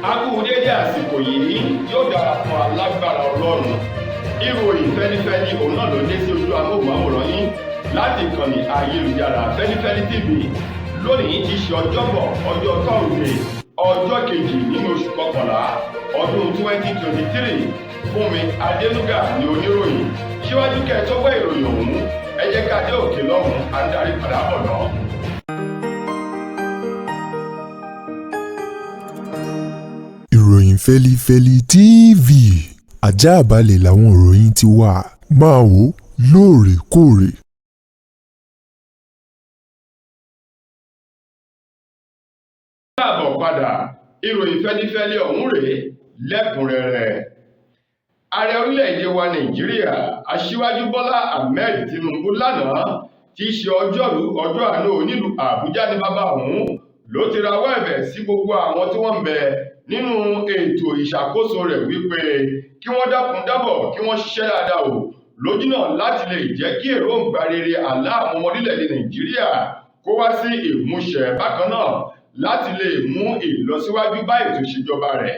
A kú déédé àsìkò yìí, yóò dára fún alágbára Ọlọ́run. Ìròyìn fẹ́lifẹ́li òun náà ló dé sí ojú amóhùnmáwòrán yín láti ìkànnì ayélujára Fẹ́lifẹ́li TV. Lónìí ti ṣe Ọjọ́bọ̀, ọjọ́ Tọ́sídẹ̀ẹ́, ọjọ́ kejì nínú oṣù kọkànlá ọdún 2023. Fúnmi Adénúgà ní oníròyìn. Síwájú kẹ́ ẹ tó gbọ́ ìròyìn ọ̀hún, ẹ jẹ́ ká dé òkè lọ́hùn-ún, à ń darí padà bọ̀ náà. Ìròyìn Fẹ́lifẹ́li TV, ajáàbalẹ̀ làwọn ìròyìn ti wà, máa wò ó lóòrèkóòrè. Káàbọ̀ padà, ìròyìn fẹ́lifẹ́li ọ̀hún rèé lẹ́kùnrẹ́rẹ́. Ààrẹ orílẹ̀-èdè wa Nàìjíríà, Aṣíwájú Bọ́lá Ahmed Tinubu, lánàá tí í ṣe Ọjọ́rú, ọjọ́ Àánú, nílùú Àbújá ní bàbá ọ̀hún ló ti rawọ́ ẹ̀bẹ̀ sí gbogbo àwọn tí wọ́n ń bẹ nínú ètò ìṣàkóso rẹ̀ wípé kí wọ́n dákun dábọ̀, kí wọ́n ṣiṣẹ́ dáadáa o lójúnà láti lè jẹ́ kí èròǹgbà rere àlá àwọn ọmọ orílẹ̀-èdè Nàìjíríà kó wá sí ìmúṣẹ, bákan náà láti lè mú ìlọsíwájú bá ètò ìṣèjọba rẹ̀.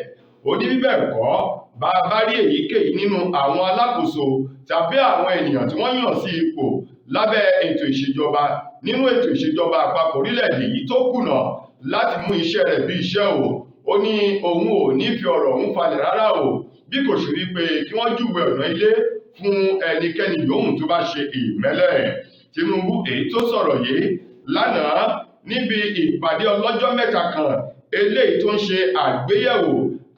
Ó ní bíbẹ̀ kọ́, bá a bá rí èyíkéyìí nínú àwọn alákòóso tàbí àwọn ènìyàn tí wọ́n yàn sí ipò lábẹ́ ètò ìṣèjọba nínú ètò ìṣèjọba àpapọ̀ orílẹ̀-èdè yìí tó kùnà láti mú iṣẹ́ rẹ̀ bí iṣẹ́ o, ó ní òun ò ní fi ọ̀rọ̀ òun falẹ̀ rárá o, bí kò ṣe wípé kí wọ́n júwe ọ̀nà ilé fún ẹnikẹ́ni yòówù tó bá ṣe ìmẹ́lẹ̀. Tinubu èyí tó sọ̀rọ̀ yìí lánàá níbi ìpàdé ọlọ́jọ́ mẹ́ta kan eléyìí tó ń ṣe àgbéyẹ̀wò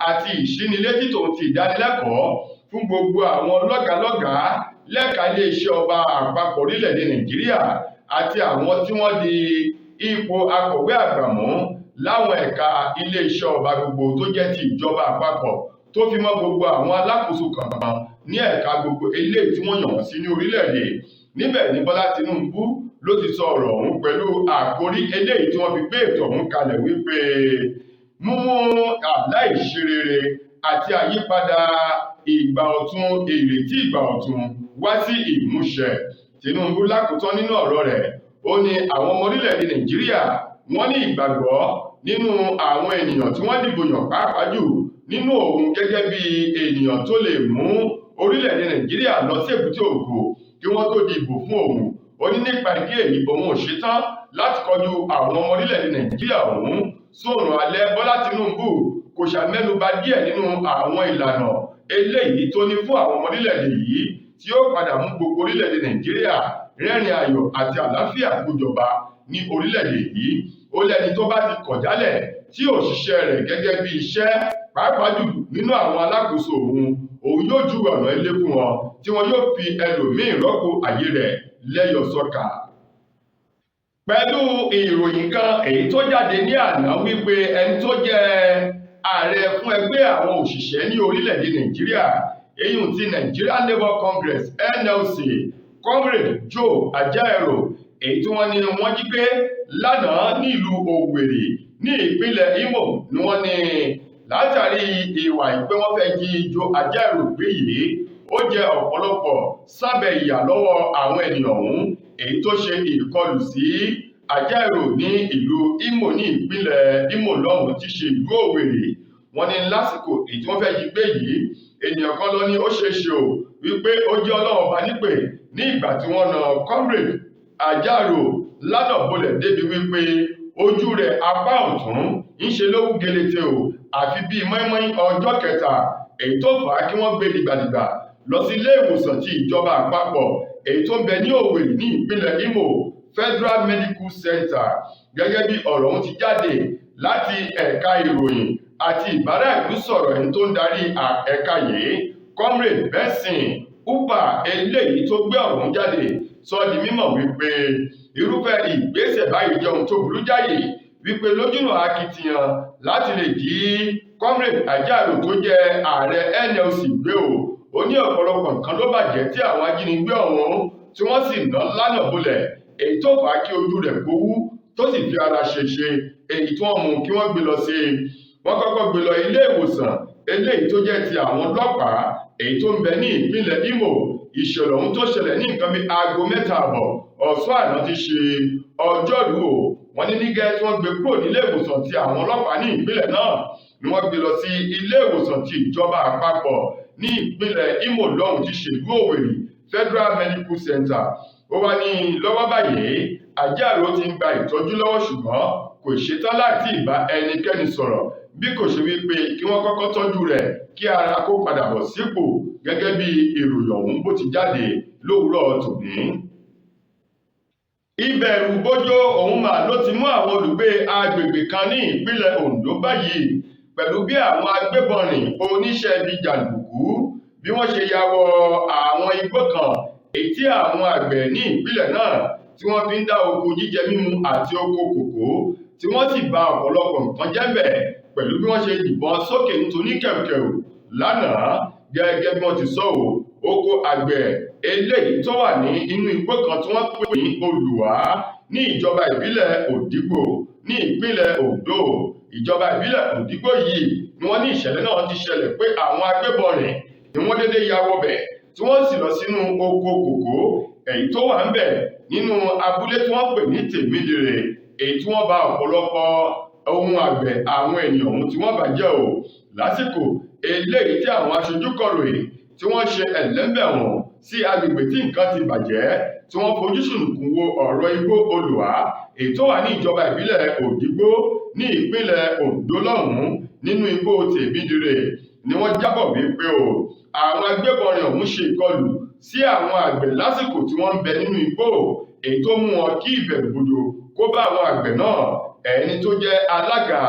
àti ìṣínilétí tòun ti ìdánilẹ́kọ̀ọ́ fún gbogbo àwọn lọ́gàálọ́gàá lẹ́ka iléeṣẹ́ ọba àpapọ̀ orílẹ̀-èdè Nàìjíríà àti àwọn tí wọ́n di ipò akọ̀wé àgbà mú láwọn ẹ̀ka iléeṣẹ́ ọba gbogbo tó jẹ́ ti ìjọba àpapọ̀, tó fi mọ́ gbogbo àwọn alákòóso kankan ní ẹ̀ka gbogbo eléyìí tí wọ́n yàn wọ́n sí ní orílẹ̀-èdè. Níbẹ̀ ní Bọ́lá Tinubu ló ti sọ ọ̀rọ̀ ọ̀hún pẹ̀lú àkórí eléyìí tí wọ́n fi gbé ètò ọ̀hún kalẹ̀ wípé mímú àlá ìṣerere àti àyípadà ìgbà ọ̀tun, ìrètí ìgbà ọ̀tun wá sí ìmúṣẹ. Tinubu lákòótán nínú ọ̀rọ̀ rẹ̀, ó ní àwọn ọmọ orílẹ̀-èdè Nàìjíríà wọ́n ní ìgbàgbọ́ nínú àwọn ènìyàn tí wọ́n dìbò yàn, pàápàá jù nínú òun gẹ́gẹ́ bí ènìyàn tó lè mú orílẹ̀-èdè Nàìjíríà lọ sí èbúté ògo kí wọ́n tó dìbò fún òun. Ó ní nípa ìdí èyí, òun ò ṣetán láti kọjú àwọn ọmọ orílẹ̀-èdè Nàìjíríà ọ̀hún sóòrùn alẹ́. Bọ́lá Tinubu kò ṣàmẹ́nubà díẹ̀ nínú àwọn ìlànà eléyìí tó ní fún àwọn ọmọ orílẹ̀-èdè yìí tí ó padà mú gbogbo orílẹ̀-èdè Nàìjíríà rẹ́rìn ayọ̀ àti àlàáfíà kójọba ní orílẹ̀-èdè yìí. Ó lẹ́ni tó bá ti kọ̀ jálẹ̀ tí ò ṣiṣẹ́ rẹ̀ gẹ́gẹ́ bí iṣẹ́, pàápàá jù nínú àwọn alákòóso òun, òun yóò júwe ọ̀nà ilé fún wọn tí wọn yóò fi ẹlòmíín rọ́pò àyè rẹ̀ lẹ́yọ̀ sọ́kà. Pẹ̀lú ìròyìn kan èyí tó jáde ní àná wípé ẹni tó jẹ́ ààrẹ fún ẹgbẹ́ àwọn òṣìṣẹ́ ní orílẹ̀-èdè Nàìjíríà, èyí ti Nigerian Labour Congress NLC, Comrade Joe Ajaero, èyí tí wọ́n ní wọ́n jí gbé lánàá nílùú Owerri ní ìpínlẹ̀ Imo, ni wọ́n ní látàrí ìwà ìpé wọ́n fẹ́ jí Joe Ajaero gbé yìí, ó jẹ ọ̀pọ̀lọpọ̀ sábẹ́ ìyà lọ́wọ́ àwọn ènìyàn ọ̀hún èyí tó ṣe ìkọlù sí Ajaero ní ìlú Imo ní ìpínlẹ̀ Imo lọ́hùn tí ṣe ìlú Owerri. Wọ́n ní lásìkò èyí tí wọ́n fẹ́ jí gbé yìí, ènìyàn kan lọ ní ó ṣeé ṣe o wípé ó jẹ́ Ọlọ́run ọba nípè ní ìgbà tí wọ́n na Comrade Ajaero lánàá bolẹ̀ débi wípé ojú rẹ̀ apá ọ̀tún ń ṣe ló wú gelete o, àfi bíi mọ́ínmọ́ín ọjọ́ kẹta, èyí tó fà á kí wọ́n gbé dìgbàdìgbà lọ sí ilé ìwòsàn ti ìjọba àpapọ̀ èyí tó ń bẹ ní Owerri ní ìpínlẹ̀ Imo, Federal Medical Center. Gẹ́gẹ́ bí ọ̀rọ̀ ọ̀hún ti jáde láti ẹ̀ka ìròyìn àti ìbára ìlú sọ̀rọ̀ ẹni tó ń darí ẹ̀ka yìí, Comrade Benson Upa, eléyìí tó gbé ọ̀rọ̀ ọ̀hún jáde sọ di mímọ̀ wípé irúfẹ́ ìgbésẹ̀ báyìí jẹ́ ohun tó burú jáyè, wípé lójúnà akitiyan láti lè jí Comrade Ajaero tó jẹ́ ààrẹ NLC gbé o. Ó ní ọ̀pọ̀lọpọ̀ nǹkan ló bàjẹ́ tí àwọn ajínigbé ọ̀hún tí wọ́n sì ná lánàá bolẹ̀, èyí tó fà á kí ojú rẹ̀ kó wú tó sì fi ara ṣèṣe, èyí tí wọ́n mú kí wọ́n gbé lọ sí. Wọ́n kọ́kọ́ gbé lọ ilé ìwòsàn eléyìí tó jẹ́ ti àwọn ọlọ́pàá èyí tó ń bẹ ní ìpínlẹ̀ Imo. Ìṣẹ̀lẹ̀ ọ̀hún tó ṣẹlẹ̀ ní nǹkan bíi aago 3:30 ọ̀sán àná ti ṣe Ọjọ́rú o. Wọ́n ní nígẹ́ tí wọ́n gbé kúrò nílé ìwòsàn ti àwọn ọlọ́pàá ní ìpínlẹ̀ náà ni wọ́n gbé lọ sí ilé ìwòsàn ti ìjọba àpapọ̀ ní ìpínlẹ̀ Imo lọ́hùn tí ṣèlú Òwèrì Federal Medical Center. Ó wá ní lọ́wọ́ báyìí Àjàrò ti ń gba ìtọ́jú lọ́wọ́, ṣùgbọ́n kò ṣetán láti bá ẹnikẹ́ni sọ̀rọ̀ bí kò ṣe wípé kí wọ́n kọ́kọ́ tọ́jú rẹ̀ kí ara kó padà bọ̀ sípò, gẹ́gẹ́ bí ìròyìn ọ̀hún bó ti jáde lówùúrọ̀ tòní. Ìbẹ̀rù bójó òun mà ló ti mú àwọn olùgbé agbègbè kan ní ìpínlẹ̀ Ondo báyìí pẹ̀lú bí àwọn agbébọnrin oníṣẹ́ ibi jàǹdùkú bí wọ́n ṣe ya wọ àwọn igbó kan èyí tí àwọn àgbẹ̀ ní ìpínlẹ̀ náà tí wọ́n fi ń dá oko jíjẹ mímu àti oko kòkó, tí wọ́n sì ba ọ̀pọ̀lọpọ̀ nǹkan jẹ́ ńbẹ̀ pẹ̀lú bí wọ́n ṣe yìnbọn sókè nítorí kẹ̀kẹ̀rù lánàá. Gẹ́gẹ́ bí wọ́n ti sọ ò, oko àgbẹ̀ eléyìí tó wà ní inú igbó kan tí wọ́n pè ní Olùwá ní ìjọba ìbílẹ̀ Òdìgbò ní ìpínlẹ̀ Ondo. Ìjọba ìbílẹ̀ Òdìgbò yìí ni wọ́n ní ìṣẹ̀lẹ̀ náà ti ṣẹlẹ̀ pé àwọn agbébọnrin ni wọ́n dédé ya wọbẹ̀ tí wọ́n sì lọ sínú oko kòkó èyí tó wà ńbẹ̀ nínú abúlé tí wọ́n pè ní Tèmídire, èyí tí wọ́n ba ọ̀pọ̀lọpọ̀ ohun àgbẹ̀ àwọn ènìyàn ọ̀hún tí wọ́n bàjẹ́ o. Lásìkò eléyìí tí àwọn aṣojú kọ̀ròyìn tí wọ́n ṣe ẹ̀lẹ́mbẹ̀wọ̀n sí agbègbè tí nǹkan ti bàjẹ́, tí wọ́n fojú sùnùkùn wo ọ̀rọ̀ igbó Olùwá èyí tó wà ní ìjọba ìbílẹ̀ Òdìgbò ní ìpínlẹ̀ Ondo lọ́hùn-ún nínú igbó Tèmídire, ni wọ́n jábọ̀ wípé o àwọn agbébọnrin ọ̀hún ṣe ìkọlù sí àwọn àgbẹ̀ lásìkò tí wọ́n ń bẹ nínú igbó, èyí tó mú wọn kí ìbẹ̀rùbojo kó bá àwọn àgbẹ̀ náà. Ẹni tó jẹ́ alága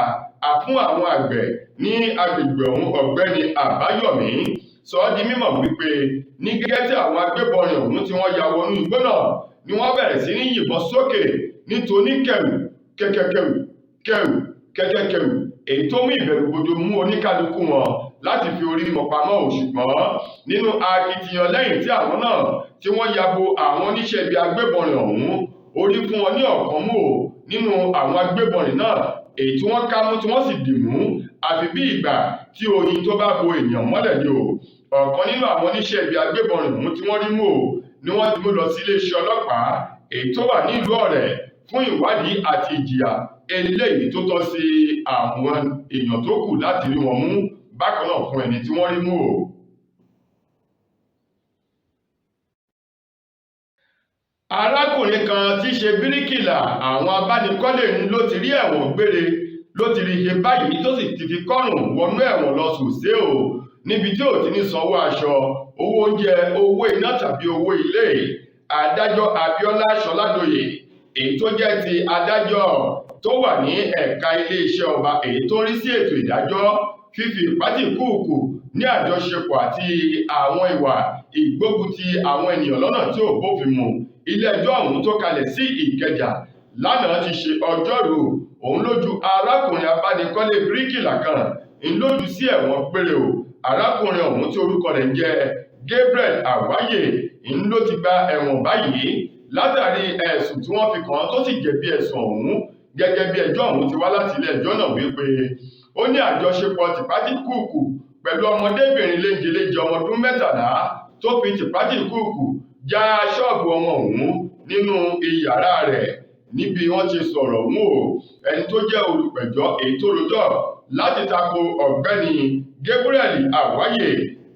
fún àwọn àgbẹ̀ ní agbègbè ọ̀hún, Ọ̀gbẹ́ni Àbáyọ̀mí, sọ ọ́ di mímọ̀ wípé ní gẹ́gẹ́ tí àwọn agbébọnrin ọ̀hún tí wọ́n ya wọnú igbó náà ni wọ́n bẹ̀rẹ̀ sí ní yìnbọn sókè nítorí kẹ̀rù kẹ̀kẹ̀kẹ̀rù kẹ̀rù kẹ̀kẹ̀kẹ̀rù, èyí tó mú ìbẹ̀rùbojo mú oníkálukú wọn láti fi orí wọn pamọ́ ò. Ṣùgbọ́n nínú akitiyan lẹ́yìn tí àwọn náà tí wọ́n ya bo àwọn oníṣẹ́ ibi agbébọnrin ọ̀hún, orí fún wọn ní ọ̀kan mú ò nínú àwọn agbébọnrin náà èyí tí wọ́n ká mú tí wọ́n sì dì mú, àfi bí ìgbà tí oyin tó bá bo ènìyàn mọ́lẹ̀ ni o. Ọ̀kan nínú àwọn oníṣẹ́ ibi agbébọnrin ọ̀hún tí wọ́n rí mú ò ni wọ́n ti mú lọ sí iléeṣẹ́ ọlọ́pàá èyí tó wà nílùú Ọ̀rẹ́ fún ìwádìí àti ìjìyà eléyìí tó tọ́ sí àwọn èèyàn tó kù láti rí wọn mú, bákan náà fún ẹni tí wọ́n rí mú o. Arákùnrin kan tí í ṣe bíríkìlà àwọn abánikọ́lé ló ti rí ẹ̀wọ̀n gbére ló ti rí ṣe báyìí tó sì ti fi kọ́rùn wọnú ẹ̀wọ̀n lọ sòsé o, níbi tí ò ti ní sanwó aṣọ, owó oúnjẹ, owó iná tàbí owó ilé. Adájọ́ Abíọ́lá Ṣọládòyè èyí tó jẹ́ ti adájọ́ tó wà ní ẹ̀ka iléeṣẹ́ ọba èyí tó ń rí sí ètò ìdájọ́, fífi ìpátìkúùkù ní àjọṣepọ̀ àti àwọn ìwà ìgbógunti àwọn ènìyàn lọ́nà tí ò bófin mu, ilé-ẹjọ́ ọ̀hún tó kalẹ̀ sí Ìkẹjà lánàá ti ṣe ọjọ́rú òun lójú arákùnrin abánikọ́lé bíríkìlà kan ń lójú sí ẹ̀wọ̀n péré o. Arákùnrin ọ̀hún tí orúkọ rẹ̀ ń jẹ́ Gabriel Àwáyè ń ló ti gba ẹ̀wọ̀n báyìí látàrí ẹ̀sùn tí wọ́n fi kàn án tó sì jẹ̀bi ẹ̀sùn ọ̀hún, gẹ́gẹ́ bí ẹjọ́ ọ̀hún ti wá láti ilé ẹjọ́ náà wípé ó ní àjọṣepọ̀ tìpátìkúùkù pẹ̀lú ọmọdébìnrin léjeléje ọmọ ọdún 13 tó fi tìpátìkúùkù já ṣọ́ọ̀bù ọmọ ọ̀hún nínú iyàrá rẹ̀. Níbi wọ́n ti sọ̀rọ̀ ọ̀hún o, ẹni tó jẹ́ olùpẹ̀jọ́ èyí tó rojọ́ láti tako ọ̀gbẹ́ni Gabriel Àwáyè,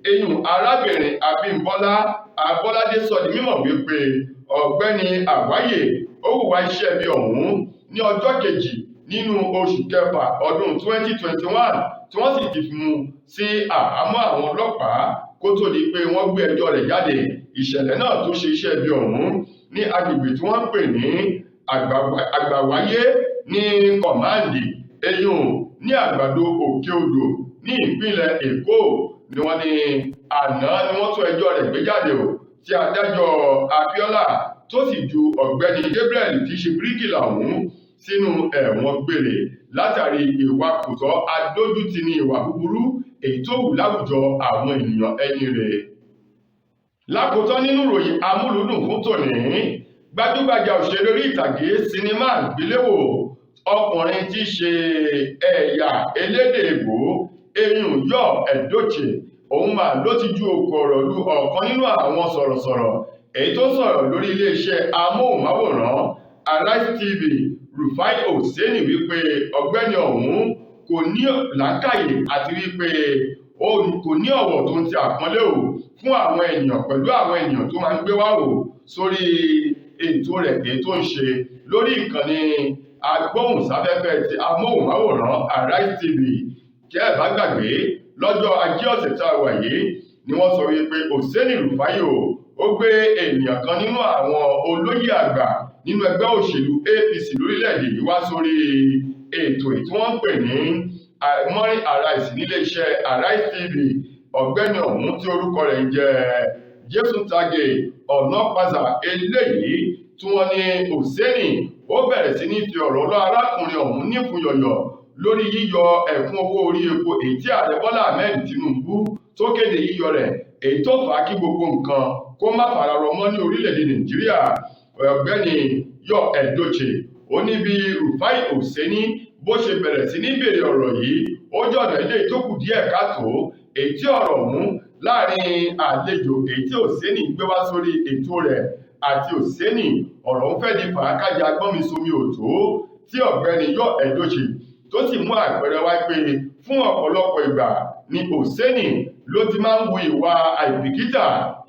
eyín arábìnrin Abímbọ́lá Abọ́ládé sọ di mímọ̀ wípé ọ̀gbẹ́ni Àwáyè ó hùwà iṣẹ́ ibi ọ̀hún ní ọjọ́ kejì nínú oṣù kẹfà ọdún 2021 tí wọ́n sì ti mú sí àhámọ́ àwọn ọlọ́pàá kó tó di pé wọ́n gbé ẹjọ́ rẹ̀ jáde. Ìṣẹ̀lẹ̀ náà tó ṣe iṣẹ́ ibi ọ̀hún ní agbègbè tí wọ́n ń pè ní Àgbàwáyé ní Kọ̀mándì, eyín ní Àgbàdo Òkè Odò ní ìpínlẹ̀ Èkó ni wọ́n ní àná ni wọ́n tún ẹjọ́ rẹ̀ gbé jáde o, tí adájọ́ Abíọ́lá tó sì ju ọ̀gbẹ́ni Gabriel tí í ṣe bíríkìlà ọ̀hún sínú ẹ̀wọ̀n gbére látàrí ìwà kòtọ́ adójútini ìwà búburú èyí tó wù láwùjọ àwọn ènìyàn ẹni rẹ̀. Lákòótán nínú ìròyìn amúlùúdùn fún tòní, gbajúgbajà òṣèré orí ìtàgé sinimá àgbéléwò ọkùnrin tí í ṣe ẹ̀yà elédè Ìgbò eyín Yul Edochie òun mà ló ti ju òkò ọ̀rọ̀ lu ọ̀kan nínú àwọn sọ̀rọ̀sọ̀rọ̀ èyí tó sọ̀rọ̀ lórí iléeṣẹ́ amóhùnmáwòrán Arise TV, Rufai Oseni, wípé ọ̀gbẹ́ni ọ̀hún Kò ní làákàyè àti wípé kò ní ọ̀wọ̀ tó ń ti àpọ́nlé o fún àwọn ènìyàn pẹ̀lú àwọn ènìyàn tó máa ń gbé wá wò sórí ètò rẹ̀ èyí tó ń ṣe lórí ìkànnì agbóhùnsáfẹ́fẹ́ ti amóhùnmáwòrán Arise TV. Kí ẹ bá gbàgbé, lọ́jọ́ ajé ọ̀sẹ̀ tá a wà yìí ni wọ́n sọ wípé Oseni Rufai o ó gbé ènìyàn kan nínú àwọn olóyè àgbà nínú ẹgbẹ́ òṣèlú APC lórílẹ̀‐èdè yìí wá sórí ètò tí wọ́n ń pè ní Morning Arise níléeṣẹ́ Arise TV. Ọ̀gbẹ́ni ọ̀hún tí orúkọ rẹ̀ ń jẹ́ Jésù Tage Ọ̀nàpàṣà, eléyìí tí wọ́n ní Oseni ó bẹ̀rẹ̀ sí ní fi ọ̀rọ̀ lọ arákùnrin ọ̀hún nífun yọ̀yọ̀ lórí yíyọ ẹ̀kún owó orí epo èyí tí ààrẹ Bọ́lá Ahmed Tinubu tó kéde yíyọ rẹ̀, èyí tó fà á kí gbogbo nǹkan kó má fara rọ mọ́ ní orílẹ̀-èdè Nàìjíríà. Ọ̀gbẹ́ni Yọ Edochie ó ní bí Rufai Oseni bó ṣe bẹ̀rẹ̀ sí ní béèrè ọ̀rọ̀ yìí, ó jọ̀nà ilé tó kù díẹ̀ káàtó, èyí tí ọ̀rọ̀ ọ̀hún láàrin àlejò èyí tí Oseni gbé wá sórí ètò rẹ̀ àti Oseni, ọ̀rọ̀ ń fẹ́ di fàákájà agbọ́nmisomi òtó, tí ọ̀gbẹ́ni Yọ Edochie tó sì mú àpẹẹrẹ wá pé fún ọ̀pọ̀lọpọ̀ ìgbà ni Oseni ló ti máa ń hu ìwà àìbìkítà,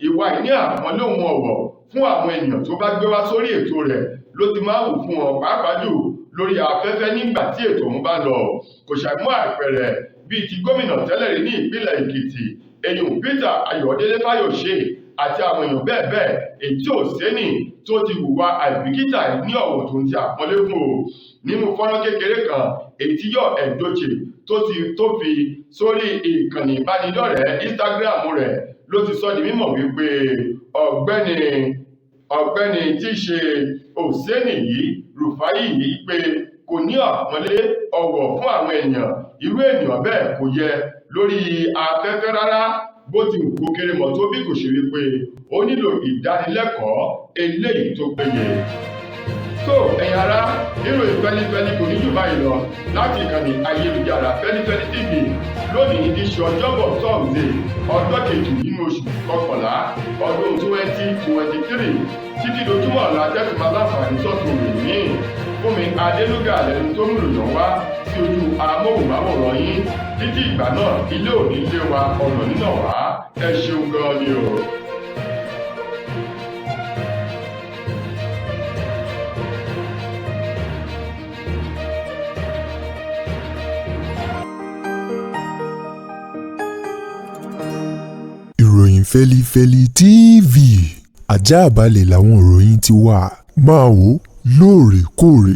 ìwà ìní àpọ́nlé òun ọ̀wọ̀ fún àwọn ènìyàn tó bá gbé wá sórí ètò rẹ̀ ló ti máa ń hù fún wọn, pàápàá jù lórí afẹ́fẹ́ nígbà tí ètò ọ̀hún bá lọ. Kò ṣàìmú àpẹẹrẹ bíi ti gómìnà tẹ́lẹ̀ rí ní ìpínlẹ̀ Èkìtì, èyàn Peter Ayọ̀délé Fáyọ̀ṣe, àti àwọn èèyàn bẹ́ẹ̀ bẹ́ẹ̀ èyí tí Oseni tó ti hùwà àìbìkítà ní ọ̀wọ̀ tó ń ti àpọ́nlé fún o. Nínú fọ́nrán kékeré kan èyí tí Yọ Edochie tó ti tó fi sórí ìkànnì ìbánidọ́rẹ̀ẹ́ Instagram rẹ̀ ló ti sọ di mímọ̀ wípé ọ̀gbẹ́ni tí í ṣe Oseni yìí, Rufai yìí, pé kò ní àpọ́nlé ọ̀wọ̀ fún àwọn èèyàn. Irú ènìyàn bẹ́ẹ̀ kò yẹ lórí afẹ́fẹ́ rárá bó ti wù kó kéré mọ́ tó, bí kò ṣe wípé ó nílò ìdánilẹ́kọ̀ọ́ eléyìí tó péye. Tó ẹ̀yin ará, ìròyìn fẹ́lifẹ́li kò ní jù báyìí lọ láti ìkànnì ayélujára Fẹ́lifẹ́li TV lónìí tí ṣe ọjọ́bọ̀ Thursday, ọjọ́ kejì nínú oṣù kọkànlá ọdún 2023. Títí dojúmọ́ ọ̀la tẹ́sí máa láǹfààní sọ́tún rè míì, Fúnmi Adélúgà lẹ́nu tó ń ròyìn wá sí ojú amóhùnmáwòrán yín. Títí ìgbà náà, ilé òní lé wa, ọ̀nà nínà wá. Ẹ ṣeun gan ni o. Ìròyìn Fẹ́lifẹ́li TV, àjààbalẹ̀ làwọn ìròyìn ti wà. Máa wò lóòrèkóòrè.